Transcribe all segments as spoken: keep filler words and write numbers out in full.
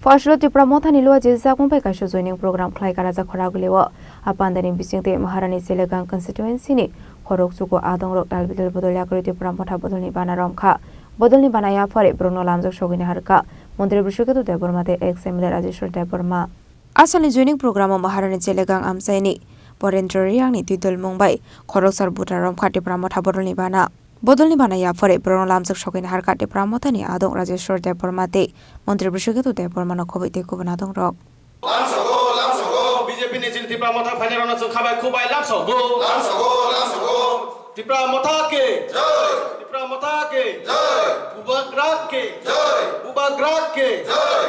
Pashilo Tipra Mothani lua jiljakmung bai kaisa joining program khlai Karajakhor Agulio. A pandani bisingtwi Maharani Chelegang constituency ni khorok chugo adongrok dalbidal bodol yakarwi Tipra Motha bodolni bana romkha. Bodolni bana yaphari borokno lamjak sogwini harkha Montri Brishaketu Debbarma tei ex M L A Rajeshwar Debbarma. Asalni joining program o Maharani Chelegang amchaini Porendra Riyangni twidulmung bai khoroksar butra romkha Tipra Motha bodolni bana. Bodolni bana yaphari borokno lamjak sogwini harkha Tipra Mothani adong Rajeshwar Debbarma tei Montri Brishaketu Debbarmano khobwi tei kubun adongrok. Lamsogo, lamsogo, B J P ni chini Tipra Motha phainairokno chwng khabai khubai lamsogo. Lamsogo, lamsogo. Tipra Motha ke. Jai. Tipra Motha ke. Jai. Bubagra ke. Jai. Bubagra ke. Jai.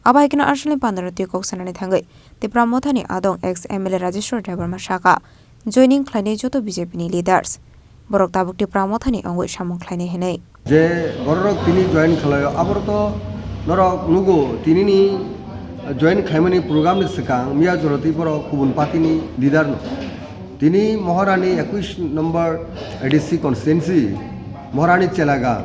Abo hai kheno arsalni pandaro twi kok sanani thangwi Tipra Mothani adong ex M L A Rajeshwar Debbarma sakha, joining khlainai joto B J P ni leaders borok tabuk Tipra Mothani wngwi samung khlainai hinwi. Je bororok tini join khlaio, aborok to norok nugo, tinini join khlaimani program ni swkang miya joroti borok kubun party ni leader no. Tini Maharani ekwis number A D C constituency, Maharani Chelagang.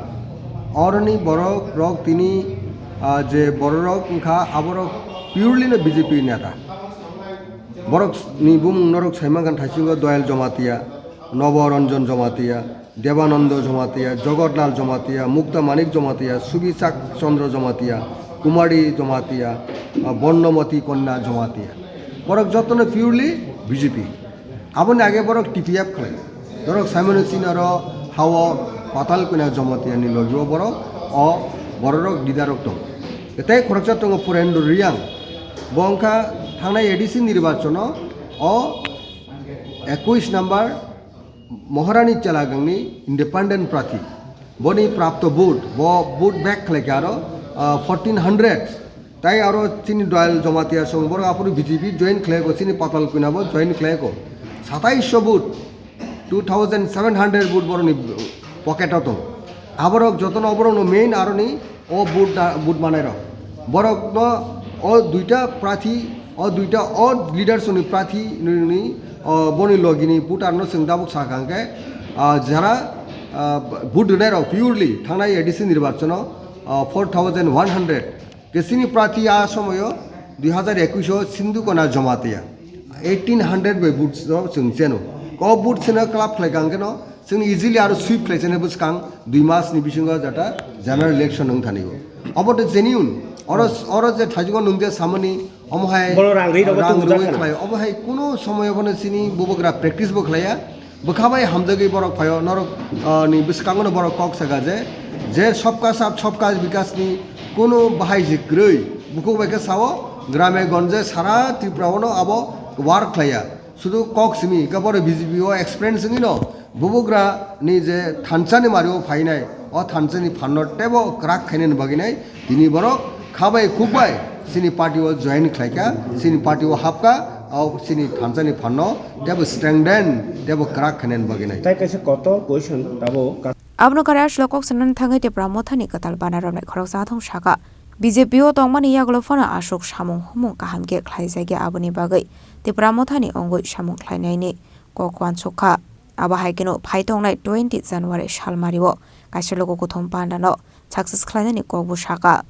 Oroni borok rok tini, ah, je bororok wngkha, aborok purely no B J P neta. Borok ni bumung norok saimankha thaisingo Doyal Jamatia, Nobo Ranjan Jamatia, Debananda Jamatia, Jagat Lal Jamatia, Mukta Manik Jamatia, Subi Chak Chandra Jamatia, Kumari Jamatia, ah, Bornomati Kanya Jamatia. Borok jotono purely B J P. Aboni age borok T P F khlai. Borok saimano chini oro hao Patal Kanya Jamatia ni logi o borok, o bororok leader rok tong. Tei khoroksa tongo Purendra Riyang. Bo wngkha thangnai A D C nirbachono o ekwis number Maharani Chelagangni independent prathi. Boni prapto vote, bo vote bag khlaikha aro, ah, fourteen hundred. Tai aro chini Doyal Jamatia song borok aphuru B J P join khlaiko, chini Patal Kanya bo join khlaiko. Satais sho vote, two thousand seven hundred vote boroni pocket o tong. Aborok jotono oborokno main aroni o vote da, vote manai rok. Borok no o duita prathi, o duita o leaders ni prathi ni, ni, o boni logi ni voter no chwng dabuk sakha hwnkhe, ah, jara, ah, vote rwnai rok purely thangnai A D C nirbachono, ah, four thousand one hundred. Kesini prathi a somoyo dui hazar ekwis o Sindhu Kanya Jamatia eighteen hundred bai vote no chwng cheno. O vote cheno club khlai kang keno, chwng easily aro sweep khlai chene bwskang dui mas ni bisingo jata general election wng thani o. Obo to genuine. Oro, oro je thaijugo nung je samani, omo hai Bolo rang rwi rogo rang tong rwi jak khlai, omo hai kuno somoy obono chini bubagra practice bo khlaiya. Bwkha bai hamjagwi borok phaio, norok, ah, ni bwskango no borok kok saka je, je sabka saath sabka vikas ni kuno bahai je kwrwi, bukhuk bai khe sao, grame gonje sara Tripura o no abo work khlaiya. Sudu kok simi, hwnkhe borok B J P o experience wngwi no, bubagra ni je thansa ni mari o phainai, o thansa ni phan no tebo kwrak khainani bagwi nai, tini borok kha bai khuk bai chini party o join khlaikha, chini party o hapkha, o chini thansa ni phan no tebo strengthen, tebo kwrak khainani bagwi nai. Tai kaisa kotor question abo ka- Abono kare aswk kok sanani thangwi Tipra Mothani kwtal bana romnai khoroksa athong saka, B J P o tongmani yagulo phano aswk samung humung kaham khe khlaijakya, aboni bagwi Tipra Mothani wngwi samung khlainaini kok uansukha. Abo hai kheno phai tongnai twenty January salmario kaisa logo kuthum pandano success khlainani kokbo saka.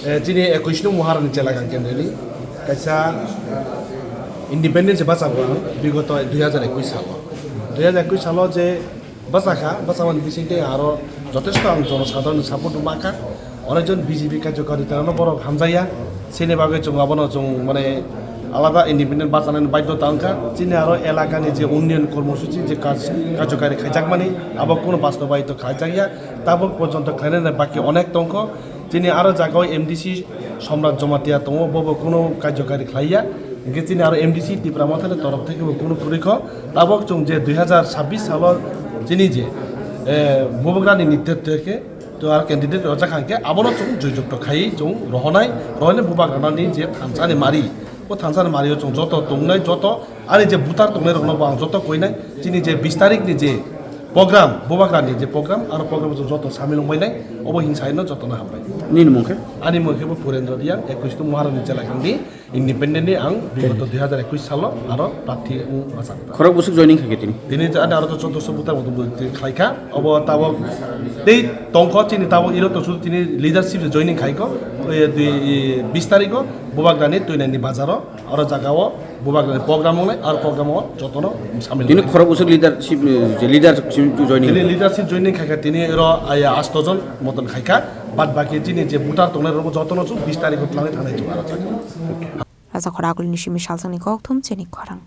Eh, chini ekwis nung Maharani Chelagang kendreni kaisa independence bachabo ang bigoto dui hazar ekwis salo. Dui hazar ekwis salo je bachakha, bachamani bisingtwi aro jotesto ang jonosadharonni support mankha. Onekjon B J P karjokaritano borok hamjakya, chini bagwi chwng abono chwng mane alada independent bachanani baidhota wngkha. Chini aro elakani je unnayan kormosuchi je kaj-, karjokari khaijakmani, abo kunu bastobaito khaijakya. Tabuk porjonto khlainani baki onek tongkho. Chini aro jagao M D C Somrat Jamatia tongo, bobo kunu karjokari khlaiya. Hingke chini aro M D C Tipra Mothani torof theke bo kunu kwrwikho. Tabuk chwng je dui hazar sabbish salo chini je, eh, bubagrani nitwitwe khe to aro candidate rojak hai khe abono chwng joyjukto khai chwng rohonai, rohonai bubagrani je thansani mari. O thansani mario chwng joto tongnai, joto ani je butar tongnai rokno bo ang joto koinai. Chini je bis tarikh ni je program, bubagrani je program, aro program chwng joto samil wngbainai, obo hinsaino jotono hambai. Nini mung khe? Ani mung khe bo Purendra Riyang, ekwis nung Maharani Chelagang ni. Independently ang bigoto dui hajar ekush salo aro prarthi wng bachakha. Khorok bwswk joining khaikha tini? Tini ani aro to choddoso butar moto bo twi khlaikha. Obo tabok tei tongkho chini tabok iro to sudu tini leadership se joining khaikho. Oi dui bis tarikho Bubagrani Twinani bazaro aro jagao Bubagrani program wngnai aro program o jotono samil. Tini wngnai. Khorok bwswk leadership, eh, je leadership joining? Tini leadership joining khaikha tini iro aya asto jon moton khaikha. Bad baki chini je butar tongnai rokbo jotono chuk bis tarikho twlangwi thangnai chuk aro jagao. Raja Khoragulni simi salsangni kokthum chini khorang.